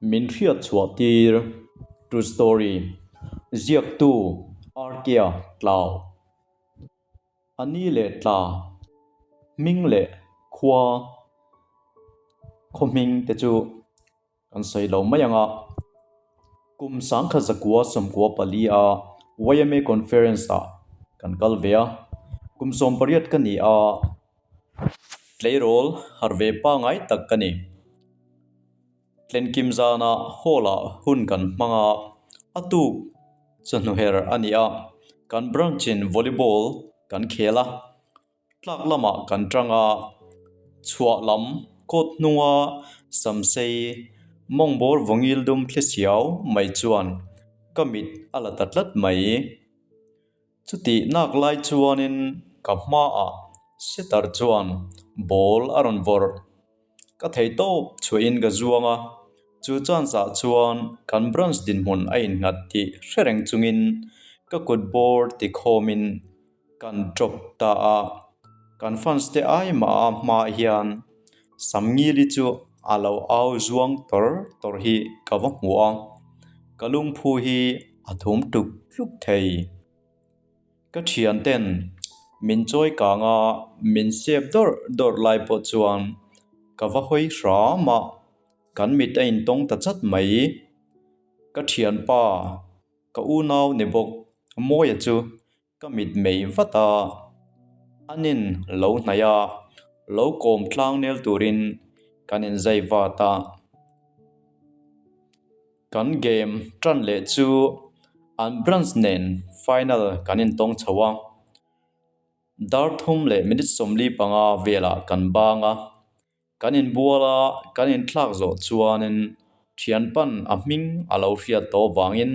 Min hriat chhuah tir, True story, Ziaktu, Arkia, Tlau. A ni leh tla, hming leh khua, khaw hming te chu kan sawi lo mai ang a. Kum 1994 a YMA Conference ah kan kal ve a, kum 18 ka ni a, tleirawl harh ve pangai tak ka ni. Tlenkim zanah hall-ah hun kan hmang a, a tuk chawhnu her a ni a, kan branch-in volleyball kan khel a, tlak lamah kan tang a, chhuah lam kawt hnunga samsei mawngbawr vawngil dum thli siau mai chuan ka mit a la ta tlat mai. Chutih nak lai chuanin ka hmaah setter chuan ball a rawn vawrh. Ka thei tawp chhuahin ka zuang a, chu chance ah chuan kan branch dinhmun a innghat tih hre reng chungin ka kut bawr tikhawmin kan drop ta a. Kan fans te ai mah a hmaah hian Samngili chu a lo au zuang tawr tawr hi ka va hmu a, ka lungphu hi a thum tluk tluk thei. Ka thian ten min chawi kang a, min sep dawrh dawrh lai pawh chuan ka va hawi hram a, kan mit a intawng ta chat mai. Ka thianpa, ka unau ni bawk Mawia chu Ka mit mei vat a, an in lo hnaih a, lo kawm tlang nel turin kan inzai vat a. Kan game tan leh chu an branch nen final kan intawng chho a, dar thum leh minute 45 velah kan bang a. Kan inbual a, kan inthlak zawh chuanin thianpan a hming a lo hriat tawh vangin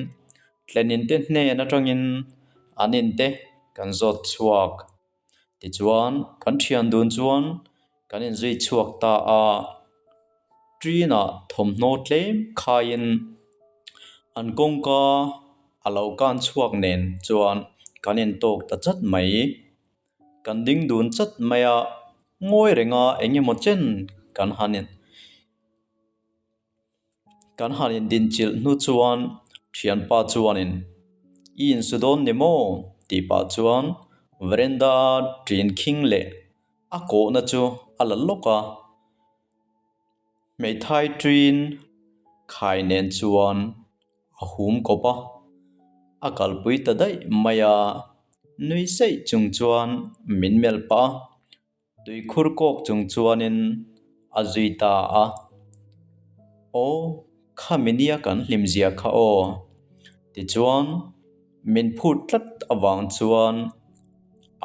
thlenin te hnen atangin an in te kan zawt chhuak. Tichuan, kan thian dun chuan kan inzui chhuak ta a, Ṭinah thawmhnaw tlem khaiin an kawngka a lo kan chhuak nen chuan kan intawk ta chat mai. Kan ding dun chat mai a, ngawi renga eng emaw chen kan han in kan han indinchilh hnu chuan thianpa chuanin i insu dawn ni maw tih pah chuan veranda ṭin khing leh a kawhna chu a la lawk a, hmeithai ṭin khai nen chuan a hum kawp a, a kalpui ta daih mai a, nui saih chung chuan min melh pah a, tuikhur kawk chung chuanin a zui ta a, Aw, khami nia kan hlim zia kha aw, tichuan min phut tlat avang chuan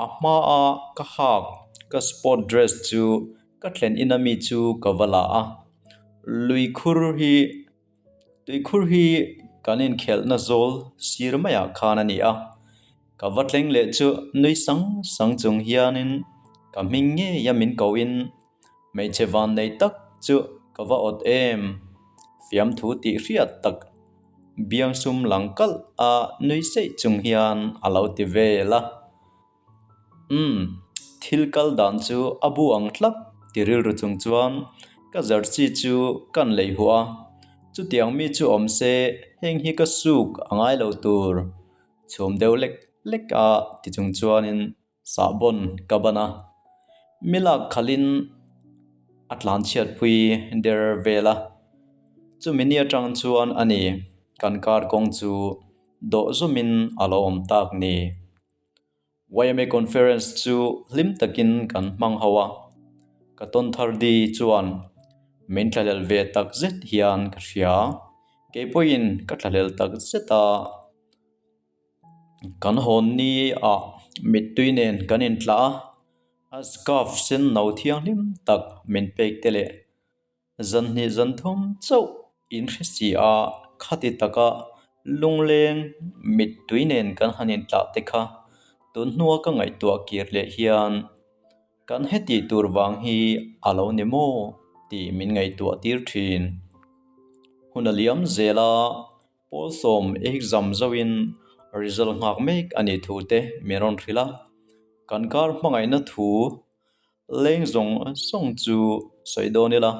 a hmaa ka hak ka sport dress chu ka thlen ina mi chu ka va la a, luikhur hi. Tuikhur hi kan inkhelhna zawl sir maiah khan a ni a, ka va tleng leh chu nui sang sang chung hianin ka hming ngei a min kohin hmeichhe van nei tak chu ka va awt em, fiamthu tih hriat tak biangsum lang kalh a nui seih chung hian a lo ti vel a. Umm, thil kal dan chu a bu ang tlat ti rilru chung chuan ka jersey chu kan lei huah a, chutiang mi chu awm se heng hi ka suk a ngai lo tur chhum deuh lek lek a ti chung chuanin sahbawn ka ban a, mi lak khalhin a tlanchhiatpui der vel a, chumi ni atang chuan a ni kan kar kawng chu dawh zawmin a lo awm tak ni. YMA Conference chu hlim takin kan hmang ho a, ka tawn thar di chuan min thlahlel ve tak zet hian ka hria. Kei pawhin ka thlahlel tak zet a, kan hawn ni ah mittui nen kan intlah a, a scarf sen no thianghlim tak min pek te leh Zan hnih zan thum chauh in hre si a, khati taka lungleng mittui nen kan han intlah te kha tun hnua ka ngaihtuah kir leh hian kan heti tur vang hi a lo ni maw tih min ngaihtuah tir thin. Hun a liam zel a, pawl sawm exam zoin result nghak mek a nih thu te min rawn hrilh a, kan kar hmangaihna thu Leng zawng zawng chu sawi dawn ila,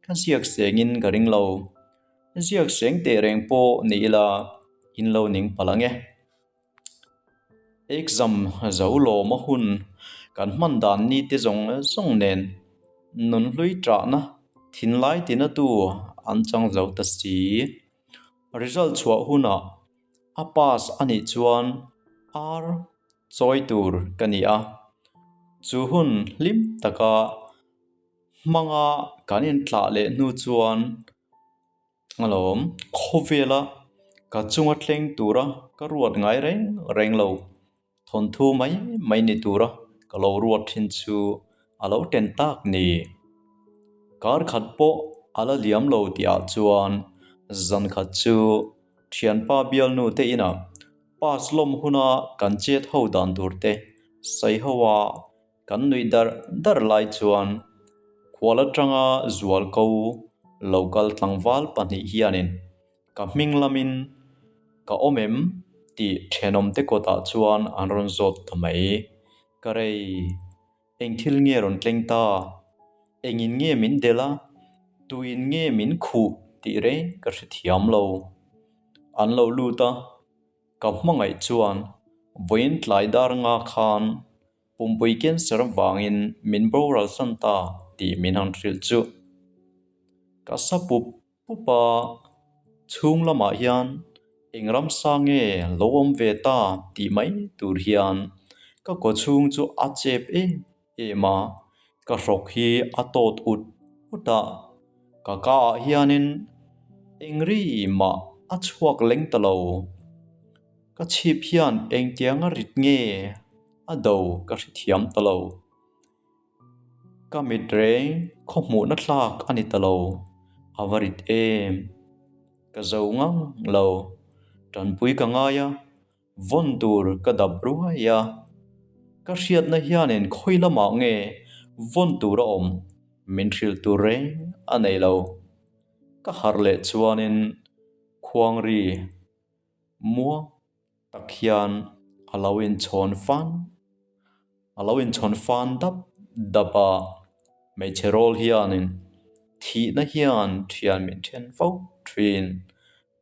ka ziak sengin ka ring lo. Ziak seng teh reng pawh ni ila in lo ning palh ang e. Exam zo lawma hun kan hman dan ni te zawng zawng nen nunhlui ṭahna thinlai tina tu an chang zo ta si. Result chhuah hunah a pass a nih chuan ar chawi tur ka ni a, chu hun hlim taka hmanga kan intlah leh hnu chuan alawm khawvela ka chunga thleng tura ka ruat ngai reng reng lo, thawnthu mai mai ni tura ka lo ruat thin chu a lo ten tak ni. Kar khat pawh a la liam lo tih ah chuan zan khat chu thianpa bialnu te inah pass lawm huna kan chet ho dan tur te sawi ho a Kan nuih dar dar lai chuan khual atanga zualko lo kal tlangval pahnih hianin ka hming lamin ka awm em tih thenawmte kawtah chuan an rawn zawt ta mai. Ka rei, eng thil nge rawn tleng ta? Engin nge min delh a? Tuin nge min khuh tih reng ka hrethiam lo. An lo lut a, ka hmangaih chuan vawiin tlai dar nga khan Pumpui cancer vangin min boral san ta tih min han hrilh chu. Ka sa pup pup a, chhung lamah hian eng ramsa nge lo awm ve ta tih mai tur hian ka kaw chhung chu a chep em em a, ka hrawk hi a tawt ut ut a, ka ka ah hianin eng ri mah a chhuak leng ta lo. Ka chhip hian engtianga rit nge a do ka hrethiam ta lo. Ka mit reng khaw hmuhna thlak a ni ta lo, a va rit em. Ka zo ngang lo, tanpui ka ngai a, vawn tur ka dap ruai a. Ka hriatna hianin khawi lamah nge vawn tur a awm min hrilh tur reng a nei lo. Ka harh leh chuanin khuangri muang tak hian a lo inchhawn fan a lo inchhawn fan dap dap a, hmeichhe rawl hianin thihna hian thian min then fo thin.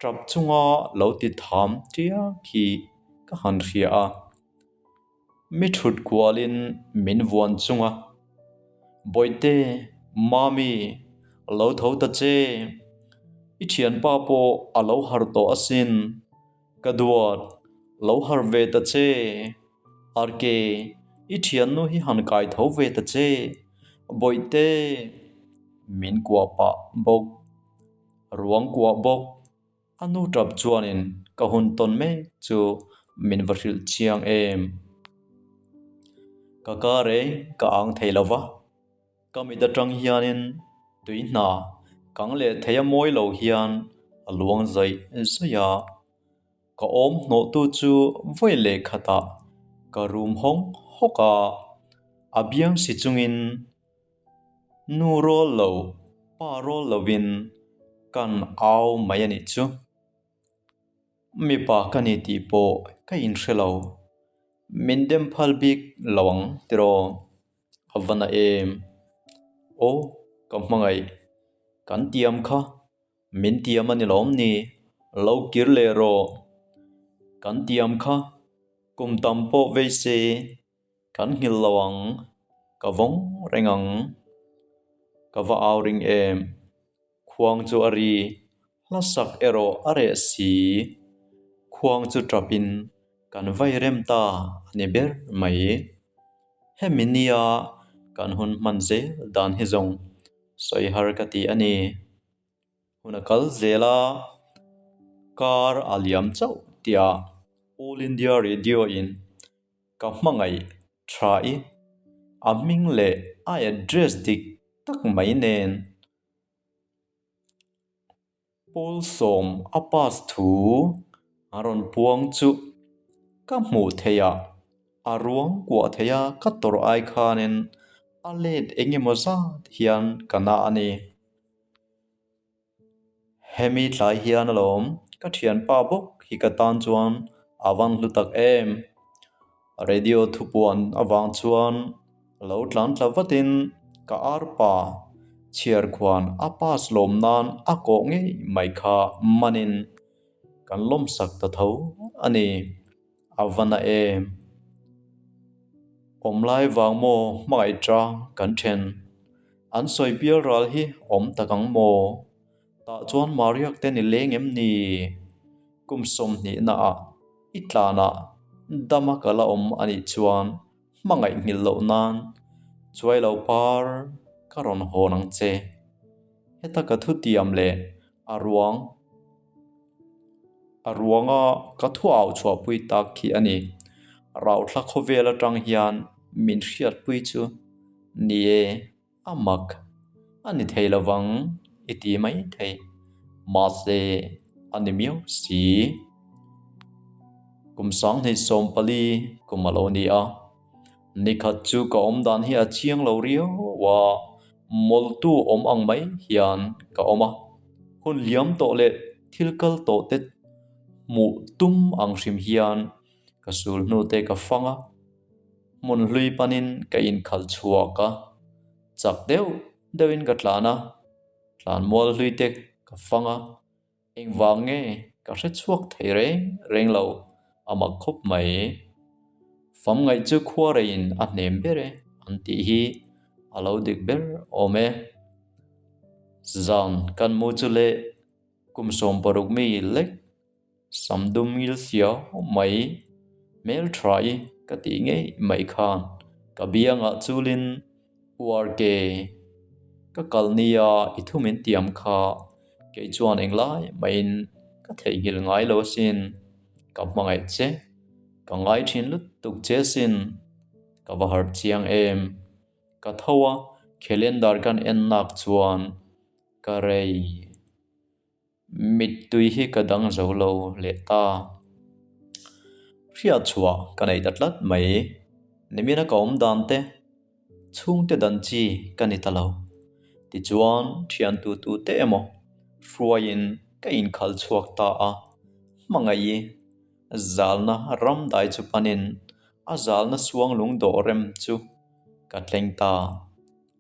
Tap chunga lo ti tham tiak hi ka han hria a, mi thut kualin min vuan chung a, Bawihte, Mami, lo tho ta che, i thianpa pawh a lo harh tawh asin, ka duat, lo harh ve ta che, RK, i thiannu hi han kai tho ve ta che, Bawihte, min kuah pah bawk, ruang kuah bawk. A nu tap chuanin ka hun tawn mek chu min va hrilh chiang em. Ka kar e, ka ang thei lo va. Ka mit atang hianin tui hna kang leh thei a mawi lo hian a luang zaih zaih a. Ka awm hnawhtu chu vawi leh khatah ka rum hawng hawk a, a biang si chungin Nu rawl lo, pa rawl lovin kan au mai a nih chu. Mipa ka ni tih pawh ka inhre lo. Min dem phal bik lo ang tiraw? A va na em? Aw, ka hmangaih. Kan tiam kha min tiam a ni lawm ni? Lo kir leh rawh. Kan tiam kha kum tam pawh vei se. Kan nghilh lo ang, ka vawng reng ang. Ka va au ring em? Khuang chu a ri, hla sak erawh a reh si. Khuang chu tap in kan vai rem ta a ni ber mai. Hemi nia kan hun hman zel dan hi zawng sawi har ka ti a ni. Hun a kal zel a, kar a liam chauh tihah All India Radio in Ka hmangaih tha i, a hming leh a address dik tak mai nen Paul sawm a pass thu a rawn puang chu ka hmuh theih a, a ruang kuah theih a ka tawrh ai khanin a let eng emaw zat hian ka na a ni. Hemi tlai hian alawm ka thianpa bawk hi ka tan chuan a van hlu tak em. Radio thupuan avang chuan lo tlan tla vatin ka arpa Chhiar khuan a pass lawm nan a kawh ngei mai kha manin kan lawmsak ta tho a ni. A va na em? Awm lai vang maw hmangaih chang kan then? An sawi bial ral hi awm tak ang maw? Tah chuan Mariak te ni leng em ni? Kum 20 na ah i tlan ah dam a ka la awm a nih chuan hmangaih nghilh loh nan chuai lo par ka rawn hawn ang che. Heta ka thutiam leh a ruang a ruanga ka thu au chhuahpui tak khi a ni. Rauthla khawvel atang hian min hriatpui chu ni e. A mak a ni thei lovang i ti mai thei, mahse a ni miau si. Kum 2014 kum a lo ni a, nikhat chu ka awm dan hi a chiang lo riau a, mawltu awm ang mai hian ka awm a, hun liam tawh leh thil kal tawh te hmuh tum ang hrim hian ka sul hnu te ka fang a. Hmun hlui panin ka inkhalh chhuak a, chak deuh deuhin ka tlan a, tlan mual hlui te ka fang a, engvang nge ka hre chhuak thei reng reng lo, a mak khawp mai. Fam ngaih chu khua reiin a hnem ber e an tih hi a lo dik ber awm e. Zan kan mu chu leh kum 60 mi lek Sam dum ngil sia mai hmel tha i ka tih ngei mai khan ka biangah chulin URK ka kal nia i thu min tiam kha kei chuan englai maiin ka theihnghilh ngai lo asin, ka hmangaih che, ka ngai thin lutuk che asin, ka va harh chiang em, ka tho a calendar kan en nak chuan ka rei. Mittui hi ka dang zo lo leh ta. Hriat chhuah ka nei ta tlat mai. Nimina ka awm dan te, chhungte dan chi ka ni ta lo. Tichuan, thian tu tu te emaw hruaiin ka inkhalh chhuak ta a. Hmangaih i zalna ram dai chu panin a zalna suang lung dawh rem chu ka tleng ta.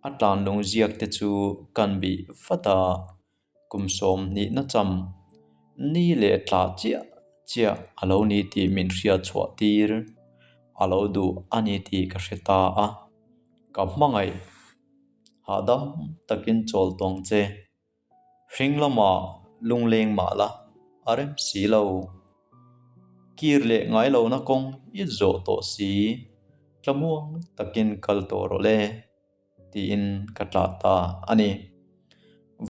A tlan lung ziak te chu kan bih vat a. Kum 20 na cham ni leh tla chiah chiah a lo ni tih min hriat chhuah tir a lo duh a ni tih ka hre ta a, ka hmangaih hahdam takin chawl tawng che. Hring lamah lungleng mah la a rem si lo. Kir leh ngai lohna kawng i zawh tawh si, tlamuang takin kal tawh rawh le tiin ka tlah ta a ni.